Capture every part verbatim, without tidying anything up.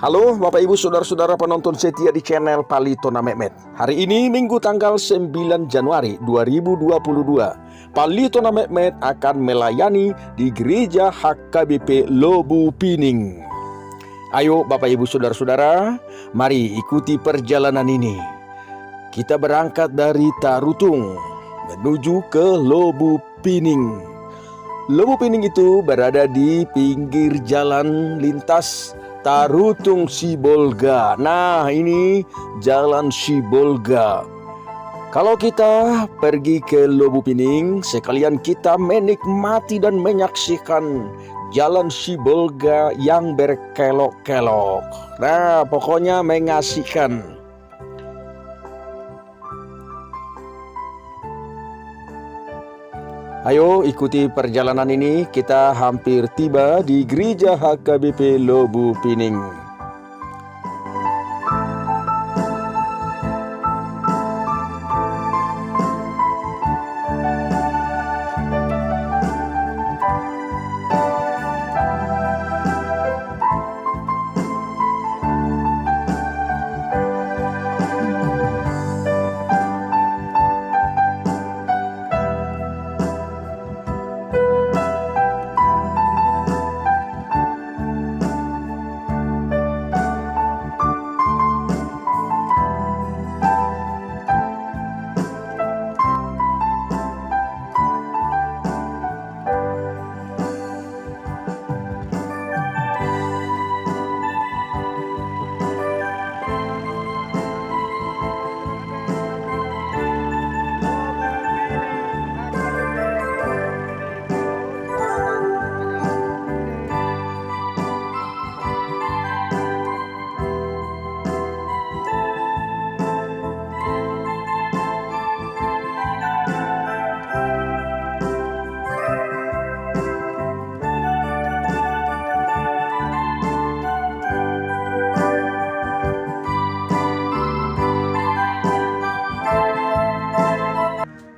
Halo, Bapak Ibu, saudara-saudara penonton setia di channel Palito na Metmet. Hari ini, Minggu tanggal sembilan Januari dua ribu dua puluh dua, Palito na Metmet akan melayani di Gereja H K B P Lobu Pining. Ayo, Bapak Ibu, saudara-saudara, mari ikuti perjalanan ini. Kita berangkat dari Tarutung menuju ke Lobu Pining. Lobu Pining itu berada di pinggir jalan lintas Tarutung Sibolga. Nah, ini jalan Sibolga. Kalau kita pergi ke Lobu Pining, sekalian kita menikmati dan menyaksikan jalan Sibolga yang berkelok-kelok. Nah, pokoknya mengasihkan. Ayo, ikuti perjalanan ini, kita hampir tiba di Gereja H K B P Lobu Pining.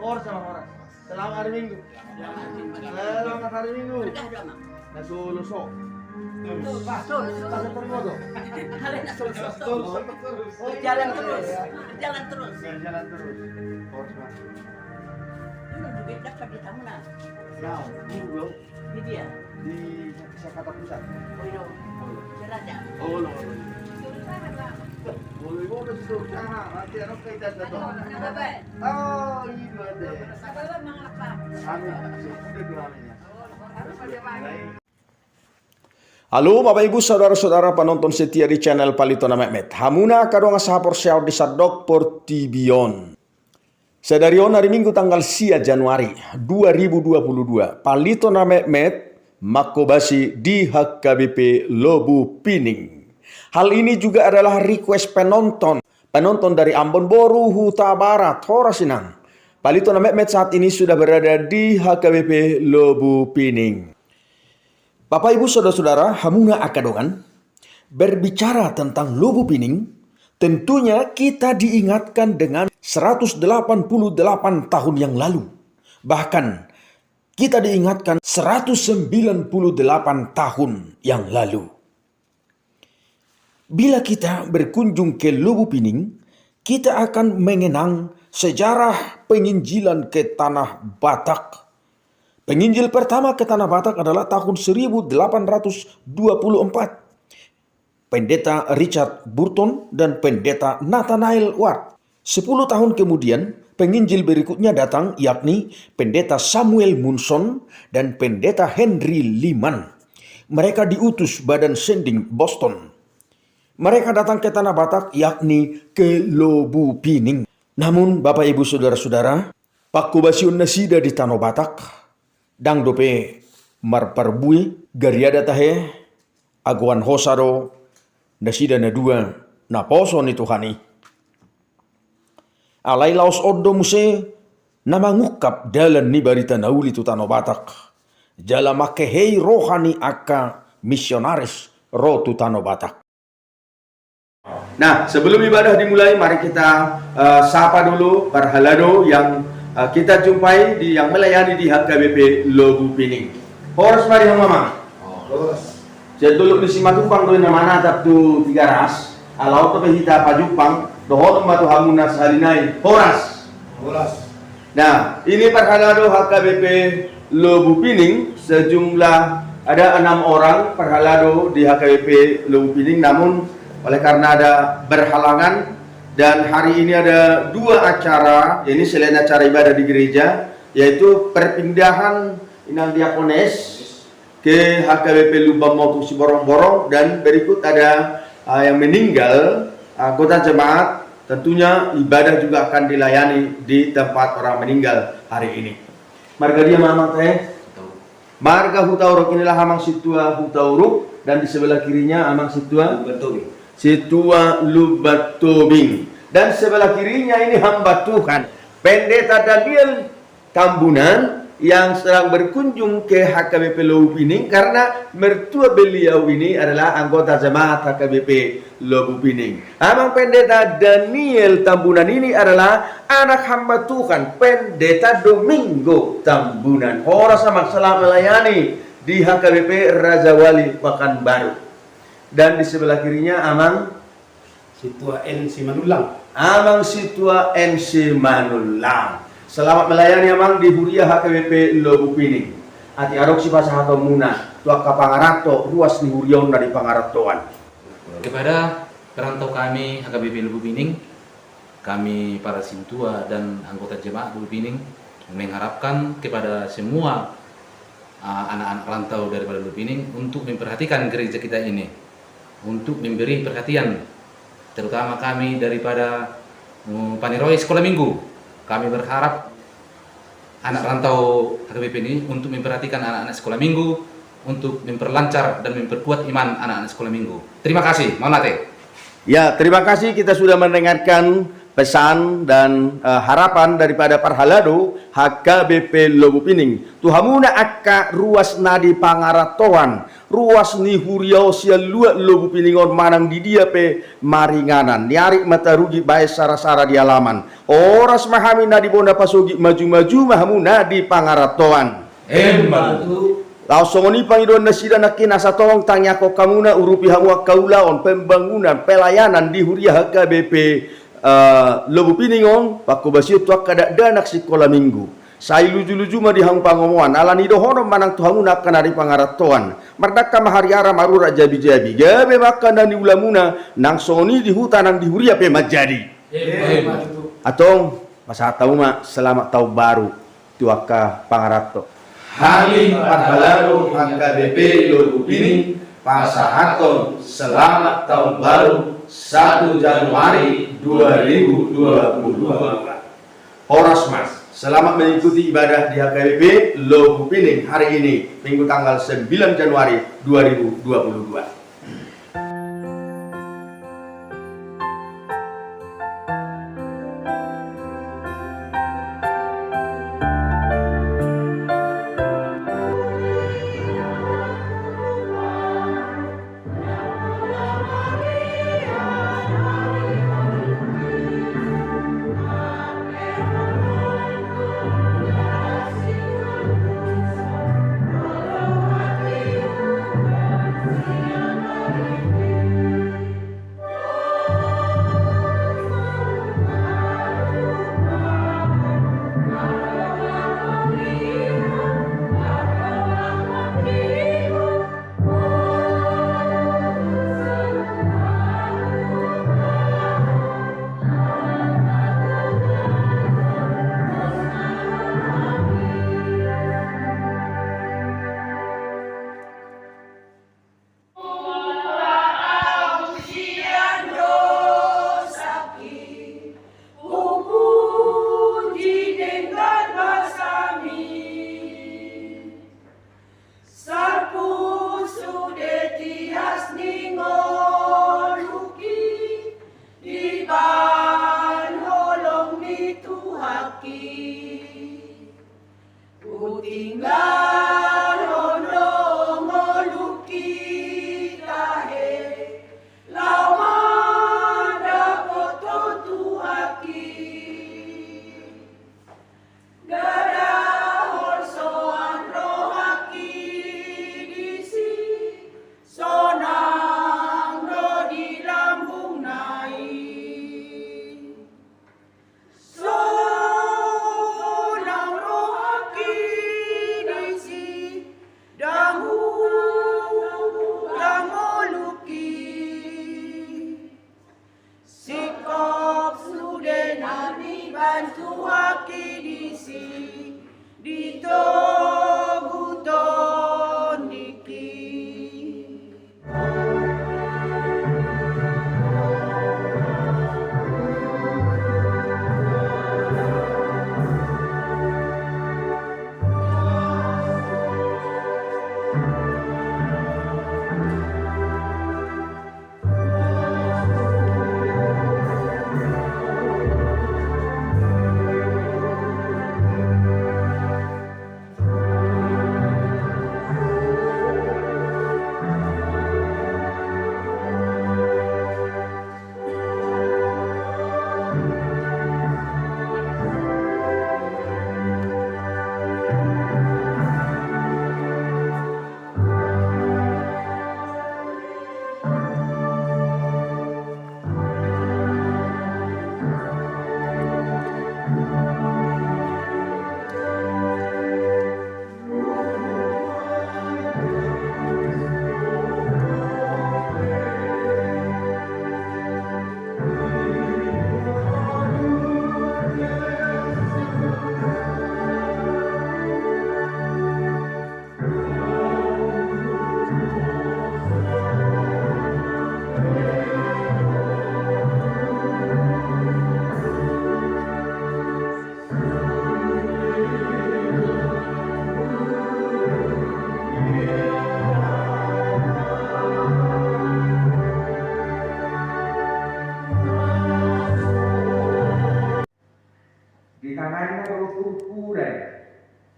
Horas, Bang, horas. Selamat hari Minggu. Selamat hari Minggu. Nah, solo so. Terus. Terus. Terus. Terus. Terus. Terus. Oh, jalan terus. Jalan terus. Jalan terus. Horas, Bang. Ini juga dekat di tamunan. Nah, ini, Bro. Di dia? Di Jakarta Pusat. Oh, iya. Oh, iya. Di Raja. Oh, iya, iya. Sultan, Bang. Oh, iya, iya, sultan. Nanti anu kaitan satu. Apa? Oh, iya, deh. Apa, Bang, apa? Anu, sudah dua namanya. Oh, harus ada, Bang. Halo, Bapak Ibu, saudara-saudara penonton setia di channel Palito na Metmet. Hamuna angka dongan sahaporseaon di sandok portibi on. Sadari on, hari Minggu tanggal sia Januari dua ribu dua puluh dua, Palito na Metmet mangkobasi di H K B P Lobu Pining. Hal ini juga adalah request penonton. Penonton dari Ambon, Boru, Hutabarat, horas, Inang. Palito na Metmet saat ini sudah berada di H K B P Lobu Pining. Bapak, Ibu, saudara-saudara, hamuna angka dongan, berbicara tentang Lobu Pining, tentunya kita diingatkan dengan seratus delapan puluh delapan tahun yang lalu. Bahkan, kita diingatkan seratus sembilan puluh delapan tahun yang lalu. Bila kita berkunjung ke Lobu Pining, kita akan mengenang sejarah penginjilan ke Tanah Batak. Penginjil pertama ke Tanah Batak adalah tahun seribu delapan ratus dua puluh empat. Pendeta Richard Burton dan Pendeta Nathaniel Ward. Sepuluh tahun kemudian, penginjil berikutnya datang, yakni Pendeta Samuel Munson dan Pendeta Henry Lyman. Mereka diutus Badan Sending Boston. Mereka datang ke Tanah Batak, yakni ke Lobu Pining. Namun, Bapak, Ibu, saudara-saudara, pangkobasion nasida di Tano Batak ndang dope marparbue, gariada tahe, agoan hosa do nasida na dua naposo ni Tuhan i. Alai laos on do muse na mangungkap dalan ni barita na uli tu Tano Batak, jala mangkehei roha ni angka misionaris ro tu Tano Batak. Nah, sebelum ibadah dimulai, mari kita, eh, sapa dulu parhalado yang, eh, kita jumpai di, yang melayani di H K B P Lobu Pining. Horas ma di hamu, Amang. Horas. Sian Dolok ni Simatupang do i na manatap tu Tigaras, ala on dope hita pajumpang, dohonon ma tu hamuna sahali nai, horas. Horas. Nah, ini parhalado H K B P Lobu Pining, sejumlah ada enam orang parhalado di H K B P Lobu Pining, namun oleh karena ada berhalangan, dan hari ini ada dua acara, ini selain acara ibadah di gereja, yaitu perpindahan Inang Diakones ke H K B P Lumban Motu Siborongborong, dan berikut ada, ah, yang meninggal, anggota jemaat, tentunya ibadah juga akan dilayani di tempat orang meninggal hari ini. Marga dia ma amang te? Marga Hutauruk, inilah amang sintua Hutauruk, dan di sebelah kirinya amang sintua Lumban Tobing. Sintua Lumban Tobing. Dan sebelah kirinya ini hamba Tuhan, Pendeta Daniel Tambunan yang sedang berkunjung ke H K B P Lobu Pining karena mertua beliau ini adalah anggota jemaat H K B P Lobu Pining. Amang Pendeta Daniel Tambunan ini adalah anak hamba Tuhan, Pendeta Domingo Tambunan. Horas amang, selamat melayani di H K B P Rajawali Pekanbaru. Dan di sebelah kirinya amang Sintua N. Simanullang. Amang Sintua N. Simanullang. Selamat melayani amang di huria H K B P Lobu Pining. Atik adong sipasahatonmuna tu angka pangaranto ruas ni huria on na di pangarantoan. Kepada perantau kami H K B P Lobu Pining, kami para sintua dan anggota jemaat Lobu Pining mengharapkan kepada semua, ah, anak-anak rantau daripada Lobu Pining untuk memperhatikan gereja kita ini, untuk memberi perhatian, terutama kami daripada, mm, paniroe sekolah minggu. Kami berharap anak rantau H K B P ini untuk memperhatikan anak-anak sekolah minggu, untuk memperlancar dan memperkuat iman anak-anak sekolah minggu. Terima kasih, mauliate. Ya, terima kasih, kita sudah mendengarkan pesan dan, eh, harapan daripada parhalado H K B P Lobu Pining. Tu hamuna angka ruas na di pangarantoan, ruas ni huria on sian luat Lobu Pining on manang di dia pe maringanan. Ni ari ma tarugi baen sara-sara di alaman. Horas ma hami na di bona pasogit, maju-maju ma hamu na di pangarantoan. Emma tutu. Laos songon i pangidoan nasida nangkin, asa tong tangiangkon hamuna, urupi hamu angka ulaon pembangunan pelayanan di huria H K B P, eh, Lobu Pining on, pangkobasion tu angka dakdanak sikola minggu. Sai luju-luju ma di hamu pangomoan, ala ni dohonon manang tu hamuna angka na di pangarantoan. Mardangka ma hariara, marurat jabi-jabi, gabe ma angka na niulamuna, nang songon i di huta nang di huria pe manjadi. Emma tutu. Antong, pasahat hamu ma selamat tahun baru tu angka pangaranto. Hami parhalado H K B P Lobu Pining pasahathon selamat tahun baru satu Januari dua ribu dua puluh dua. Horas ma, selamat mengikuti ibadah di H K B P Lobu Pining hari ini, Minggu tanggal sembilan Januari dua ribu dua puluh dua. Salpu sude tias ni ngolungki, dibahen holong ni Tuhanki. Hutinggalhon do ngolungki tahe, laho mandapothon Tuhanki. Ndada holsoan rohangki disi, so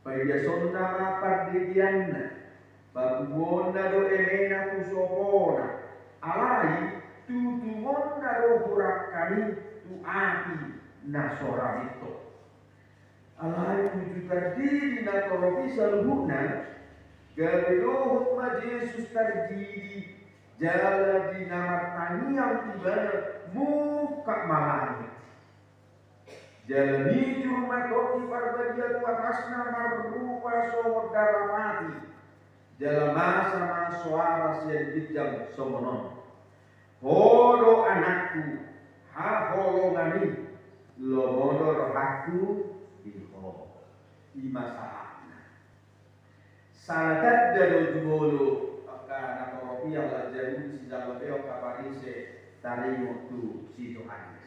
Paiasonna ma pardegeanna, pabubuonna do emena tu sopona, alai tutungonna do hurangkami tu api na so ra mintor. Alai uju tardidi natorop i saluhutna, gabe dohot ma Jesus tardidi, jala di na martangiang ibana mungkap ma langit. Jala mijur ma Tondi Parbadia tu atasna marrupa songon darapati. Jala masa ma soara sian ginjang songon on: Ho do Anakku, haholongan i, lomo do rohangku di ho. I ma sahatna. Sala tanda do jumolo angka natorop i, halak Jahudi sijalo pe angka Parise taringot tu si Johannes.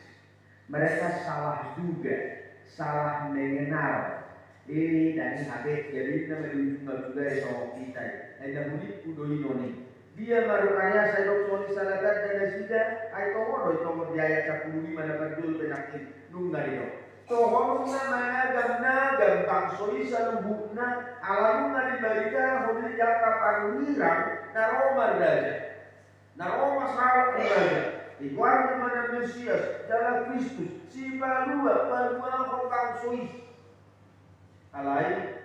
Mereka salah duga, salah mengenal. Eh, dang i hape, jadi inna ma di ujungna juga i songon hita i. Ai na hulippu do i noni. Dia ma rupani asa didok songon i sala tanda nasida, ai tongon do i tongon di ayat sampulu lima na parjolo pe nangkin, nunga didok. Toho nunga managam-nagam bangso i saluhutna, ala nunga dibaritahon i di angka panurirang na ro marraja. Na ro ma sahalak tu raja, digoarna ma na Mesias, jala Kristus, sipalua paluahon bangso i. Alai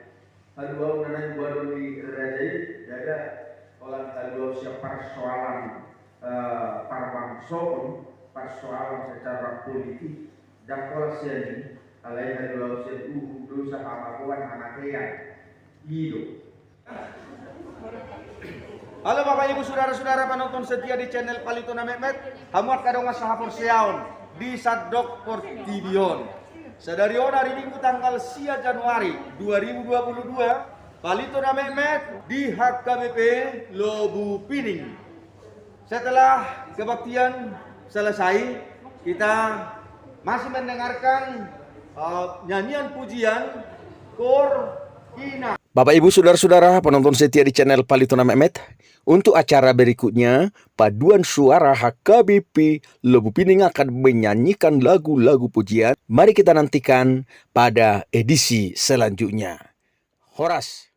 haluaon na naeng huadong ni raja i, ndada holan haluaon sian parsoalan, eh, parbangsoon, parsoalan secara politik, ndang holan sian i, alai haluaon sian uhum, dosa, hamagoan, hamatean. I do. Halo Bapak Ibu, saudara-saudara penonton setia di channel Palito na Metmet, hamu angka dongan sahaporseaon di sandok portibi on. Sadari on hari Minggu tanggal sia Januari dua ribu dua puluh dua, Palito na Metmet di H K B P Lobu Pining. Setelah kebaktian selesai, kita masih mendengarkan, eh, nyanyian pujian Kor Ina. Bapak Ibu, saudara-saudara penonton setia di channel Palito na Metmet, untuk acara berikutnya, paduan suara H K B P Lobu Pining akan menyanyikan lagu-lagu pujian. Mari kita nantikan pada edisi selanjutnya. Horas.